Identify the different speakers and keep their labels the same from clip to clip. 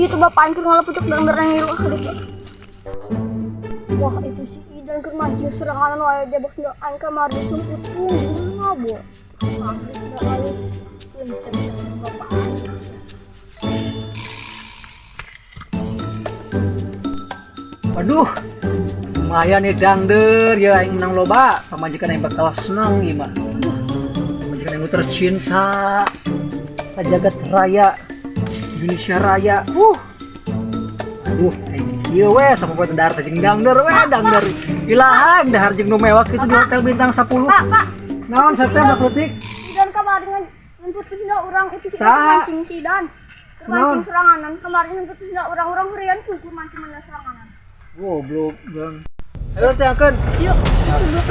Speaker 1: Itu bapak aing keur ngalapucuk dangdar ngilu ah aduh. Wah, itu si Idan keur mancing serangan wae jabak sendal aing kamari sumput punggungna bo. Sendal aing. Bisa-bisa bapak aing.
Speaker 2: Waduh, lumayan nih dangder ya aing menang loba. Pamajikan aing bakal senang ieu mah. Aduh, pamajikan aing tercinta. Sajagat raya Indonesia Raya. Aduh, aing ieu we sama buat dahar teh jeung dangder we dangder. Ilaha dahar jeung nu mewah kitu di hotel bintang 10.
Speaker 1: Pak, Pak.
Speaker 2: Naon sateh Mbak Klutik?
Speaker 1: Idan kamari ngemput sendal urang itu kita
Speaker 2: Saha?
Speaker 1: mancing si Idan. Keur
Speaker 2: Naon?
Speaker 1: mancing seranganan kemarin ngemput sendal urang-urang hurian ku mancing mana seranganan.
Speaker 2: Goblok, Bang. Ayo teangkeun.
Speaker 1: Yuk.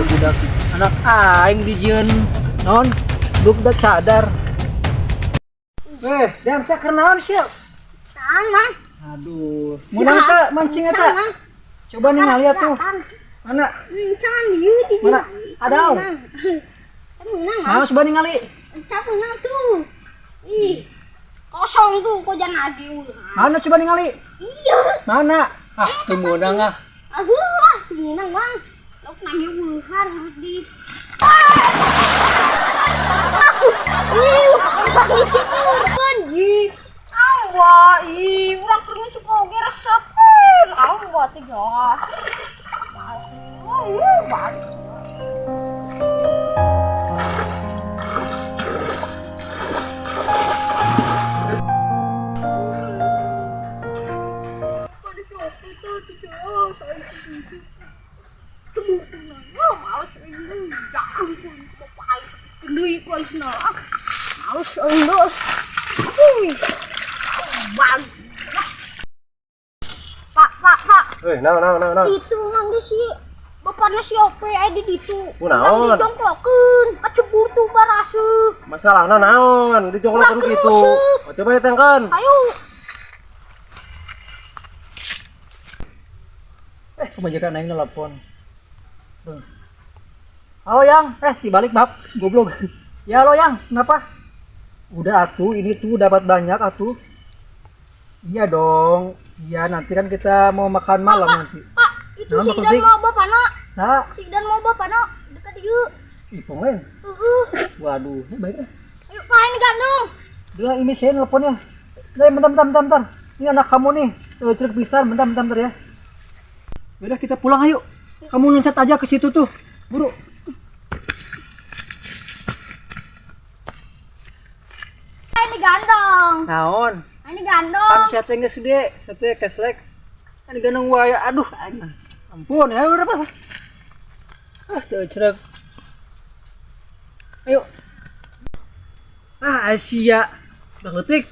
Speaker 2: Budak anak aing dijieun naon? Budak cadar. Eh, dan saya keur naon sih?
Speaker 1: Tangan.
Speaker 2: Aduh, menang teu mancing eta? Coba nih ngaliat tuh. Mana?
Speaker 1: Jangan dieu di.
Speaker 2: Mana? Ada.
Speaker 1: Menang.
Speaker 2: Mana coba ningali?
Speaker 1: Siapa menang tuh? Ih. Kosong tuh, kok jangan lagi.
Speaker 2: Mana coba ningali?
Speaker 1: Iya.
Speaker 2: Mana? Ah, teu meunang ah.
Speaker 1: Aduh lah, menang bang. Lauk nangis wuhan harus di. Ih, ih, awa, ih, urang keur ngisup oge resep. Awa teh jelas. Males. Pak, Pak, Pak.
Speaker 3: Eh, naon naon naon naon.
Speaker 1: Itu mangga si bapaknya si Ope aya di ditu.
Speaker 3: Kunaon?
Speaker 1: Dijongklokeun, kacebur tuh baraseuh.
Speaker 3: Masalahna naon? Dijongklokeun
Speaker 1: Urang
Speaker 3: kitu.
Speaker 1: kerusuk.
Speaker 3: Oh, coba ditengkeun.
Speaker 1: Ayo.
Speaker 2: Eh, pamajikan aing nelpon. Bang. Halo Yang, dibalik bab, goblok. Ya halo Yang, kenapa? Udah atuh, ini tuh dapat banyak atuh. Iya dong. Iya, nanti kan kita mau makan malam
Speaker 1: Pak,
Speaker 2: nanti.
Speaker 1: Pak, itu
Speaker 2: Naon
Speaker 1: si
Speaker 2: maksud
Speaker 1: Idan
Speaker 2: Dik?
Speaker 1: mau bapana.
Speaker 2: Sa,
Speaker 1: Si Idan mau bapana dekat dieu.
Speaker 2: ipong lain.
Speaker 1: Heeh.
Speaker 2: Waduh, ini baik ah.
Speaker 1: Ayo Pak, ini gandong.
Speaker 2: Udah, ini saya nelponnya. Nah, bentar, bentar, bentar, bentar. Ini anak kamu nih, cerek pisan, bentar, bentar, bentar ya. Udah kita pulang ayo. Kamu loncat aja ke situ tuh. Buru.
Speaker 1: Ini gandong.
Speaker 2: Naon?
Speaker 1: Ini gandong.
Speaker 2: Pan sia teh geus gede, sia teh keslek. Kan gandong wae. Aduh, aing. Ampun ya udah apa? Ah, teu cerek. Ayo. Ah, Asia. Bang leutik.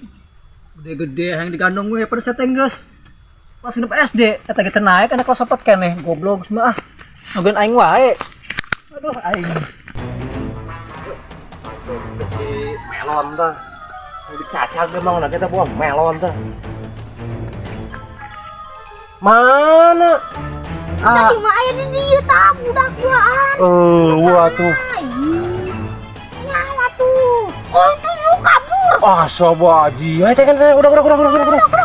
Speaker 2: Gede-gede yang digandong we pada sia teh geus. Pas genep SD, eta kita naik anak kelas 4 keneh, goblok semua ah. Nungguin aing wae. Aduh, aing.
Speaker 3: Si melon teh. Dicacag emang nah kita buang melon teh. Mana? Ah,
Speaker 1: Tadi mah aya di dieu tah budak duaan.
Speaker 3: Wah tuh.
Speaker 1: Nyawa tuh. Oh, itu yuk kabur.
Speaker 3: Ah, sobo aji. Ayo, teh, teh, udah.